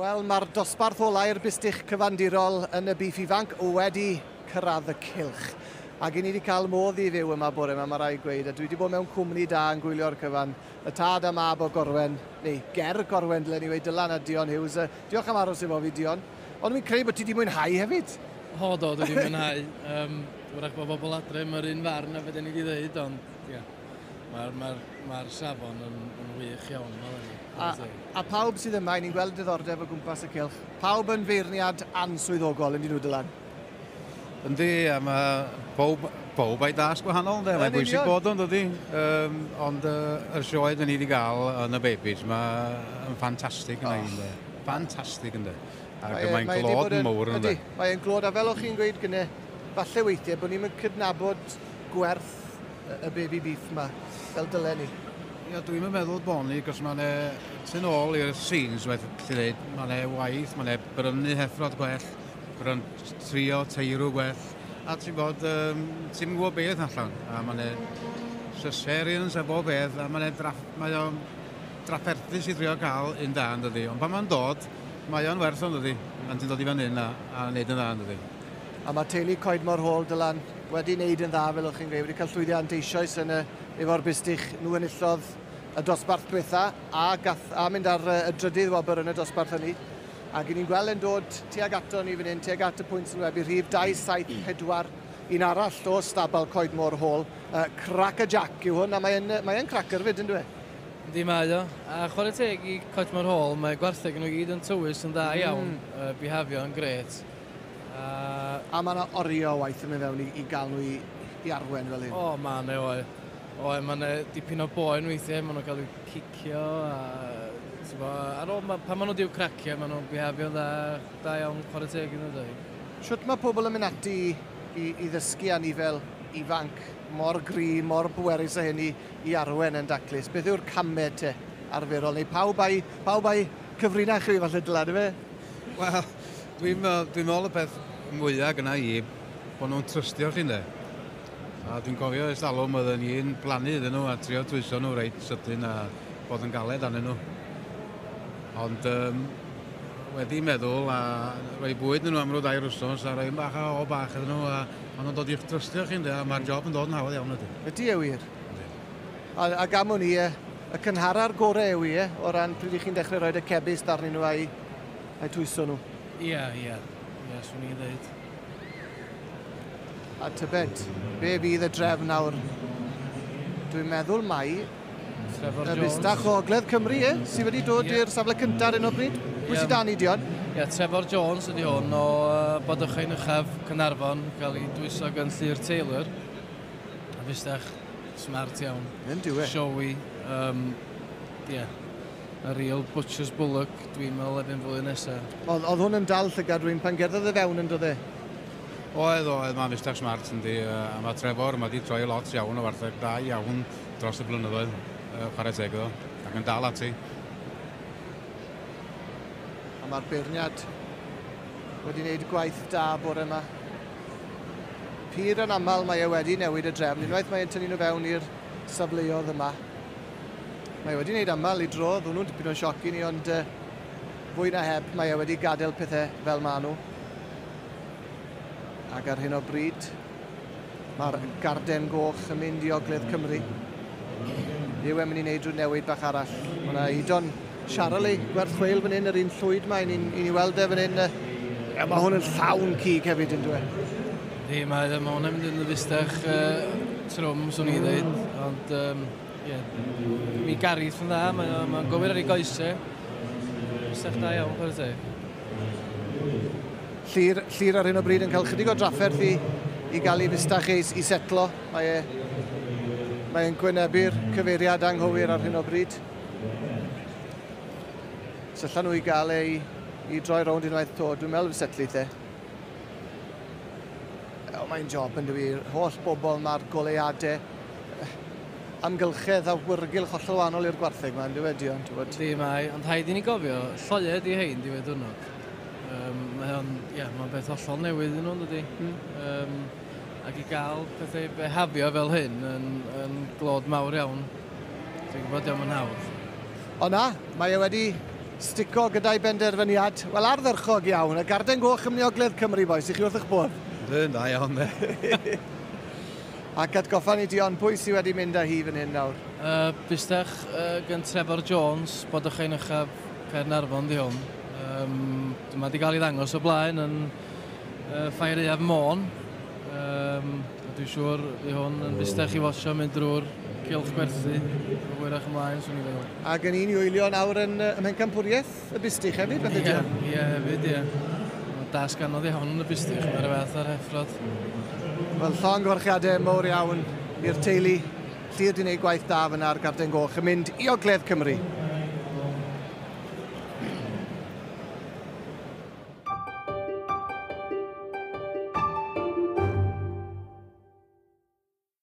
Wel, mae'r dosbarth ola i'r bistych cyfandirol yn y bîff ifanc wedi cyrraedd y cylch. Ac i ni wedi cael modd i fyw yma bore yma, mae rhaid gweud, a dwi wedi bod mewn cwmni da yn gwylio'r cyfan. Y tad a mab o Gorwen, neu ger Gorwen, dylen ni weud, Dylan a Dion Hughes. Diolch am aros efo fi, Dion. Ond fi'n credu bod ti wedi mwynhau hefyd. O, do, dwi wedi mwynhau. Wrach bod bobl adre mae'r un farn a beth ni wedi dweud, ond ia, mae'r ma ma safon yn wych iawn. A pawb sydd yma, ni'n gweld diddordeb o gwmpas y cylch, pawb yn feirniad answyddogol yn dyn nhw, Dylan? Yndi, a mae pob a'i dasg gwahanol, ynddo? Mae'n bwysig bod o'n dydy. Ond yr sioe dyn ni wedi gael yn y babies, mae'n ffantastig yna, ynddo. Ffantastig, ynddo. Ac mae'n glod mawr, ynddo. Ydy, mae'n glod, a fel o'ch chi'n gweud gynne, falle weithiau bod ni'n cydnabod gwerth y baby beef yma, fel dylen ni. Ia, dwi'n meddwl bod ni, cos mae'n tu nôl i'r scenes, felly dweud, mae'n waith, mae'n brynu heffrod gwell, trio teirw gwell, a ti'n bod, ti'n gwybod beth allan, a mae'n cesareans a bob beth, a mae'n mae o'n drafferthus i drio cael un da, yn dydi, ond pan mae'n dod, mae o'n werth o'n dydi, a ti'n dod i fan hyn a wneud yn dda, yn dydi. A mae teulu Coedmor Hall, Dylan, wedi wneud yn dda, fel o'ch chi'n gweud, wedi cael llwyddiant eisoes yn efo'r bistych. Nhw enillodd y dosbarth diwetha a mynd ar y drydydd wobr yn y dosbarth hynny. Ac i ni'n gweld yn dod tuag ato ni fan hyn, tuag at y pwynt sylwebu rhif 274, un arall o stabal Coedmor Hall. Cracker Jack yw hwn, a mae'n cracker fyd, yn dwi? Yndi, mae o. A chwarae teg i Coedmor Hall, mae gwartheg nhw gyd yn tywys yn dda iawn, bihafio yn grêt. A mae yna oriau o waith yn mynd fewn i gael nhw i arwen fel hyn. O, mae yna, oe. Oe, mae yna dipyn o boen weithiau, maen nhw'n cael eu cicio a... Ar ôl, pan maen nhw di'w cracio, maen nhw'n bihafio dda iawn, chwarae teg iddyn nhw. Shwt mae pobl yn mynd ati i ddysgu anifel ifanc mor gry, mor bwerus â hyn i arwen yn daclus? Beth yw'r camau te arferol? Neu pawb a'i cyfrinach chi falle, Dylan, ife? Wel, dwi'n meddwl y peth mwyaf gyna i bod nhw'n trystio chi, ynddo. A dwi'n cofio ers talwm oedden ni'n plannu iddyn nhw a trio twyso nhw reit sydyn a bod yn galed arnyn nhw. Ond wedi meddwl a rhoi bwyd nhw am ryw 2 wsos a rhoi bach o bach iddyn nhw a maen nhw'n dod i'ch trystio chi, ynddo, a mae'r job yn dod yn hawdd iawn ydy. Ydy e wir? A gamwn ni, y cynhara'r gorau yw i, o ran pryd i chi'n dechrau rhoi y cebys arnyn nhw a'i twyso nhw. Ie, swn i'n dweud. A tybed, be fydd y drefn nawr? Dwi'n meddwl mai Trevor y Jones. Bistach o Ogledd Cymru, sydd wedi dod i'r safle cyntaf ar hyn o bryd. Pwy sydd dan i, Dion? Ie, Trevor Jones ydy hwn o Bodychain Uchaf, Caernarfon, cael ei dwyso gan Llyr Taylor. A fistach smart iawn. Yn dyw e. Showy. Ie. A real butcher's bullock, dwi'n meddwl, erbyn flwyddyn nesaf. Oedd hwn yn dal llygad rhywun pan gerddodd e fewn yn dod e? Oedd, mae'n fistach smart yndi. A mae Trevor, mae wedi troi lot iawn o wartheg da iawn dros y blynyddoedd, chwarae teg iddo, ac yn dal ati. A mae'r beirniad wedi wneud gwaith da bore yma. Pur yn aml mae e wedi newid y drefn. Unwaith mae'n tynnu nhw fewn i'r safleoedd yma. Mae e wedi wneud aml i dro, ddwn nhw'n dipyn o sioc i ni, ond fwy na heb, mae e wedi gadael pethau fel maen nhw. Ac ar hyn o bryd, mae'r garden goch yn mynd i Ogledd Cymru. Yw e'n mynd i wneud rhyw newid bach arall. Mae yna Idon Siarali, gwerth chweil fan hyn, yr un llwyd yma, i ni weld e fan hyn. Mae hwn yn llawn cig hefyd, yn dwi? Yndi, mae hwn yn mynd yn y fustach trwm, swn i'n dweud, ond ie, mi garith yn dda, mae'n gywir ar ei goesau. Fustach da iawn, chwarae teg. Llyr ar hyn o bryd yn cael chydig o drafferth i gael ei fustach i setlo. Mae'n gwynebu'r cyfeiriad anghywir ar hyn o bryd. Syllan nhw i gael ei droi rownd unwaith to. Dwi'n meddwl setlu the. O, mae'n job yn dwi. Holl bobl mae'r goleuadau, amgylchedd a wyrgylch hollol wahanol i'r gwartheg yma, yn dwi, Dion? Yndi, mae, ond rhaid i ni gofio, lloiau ydi hein diwedd diwrnod. Mae'n beth hollol newydd yn nhw, dydy. Ac i gael pethau behafio fel hyn yn glod mawr iawn, dwi'n gwybod diom yn hawdd. O na, mae e wedi stico gyda'i benderfyniad. Wel, ardderchog iawn. Y Garden Goch ym Ngogledd Cymru, bois. I chi wrth eich bodd? Dyn, da iawn, de. Ac atgoffa ni, Dion, pwy sydd wedi mynd â hi fan hyn nawr? Bustach gan Trevor Jones, bod o'ch ein uchaf Caernarfon di hwn. Mae wedi cael ei ddangos o blaen yn Ffair Aeaf Môn. Dwi'n siŵr fi hwn yn bustach i wasio mynd drwy'r cylch gwerthu hwyrach ymlaen, swn i'n feddwl. Ac yn un i wylio nawr yn ym Mhencampwriaeth y bustych hefyd, beth ydy? Ie, hefyd, ie. Mae'n dasg anodd iawn yn y bustych, mae'r fath ar heffrod. Wel, llongyfarchiadau mowr iawn i'r teulu. Llyr di wneud gwaith da fyna ar Garden Goch yn mynd i Ogledd Cymru.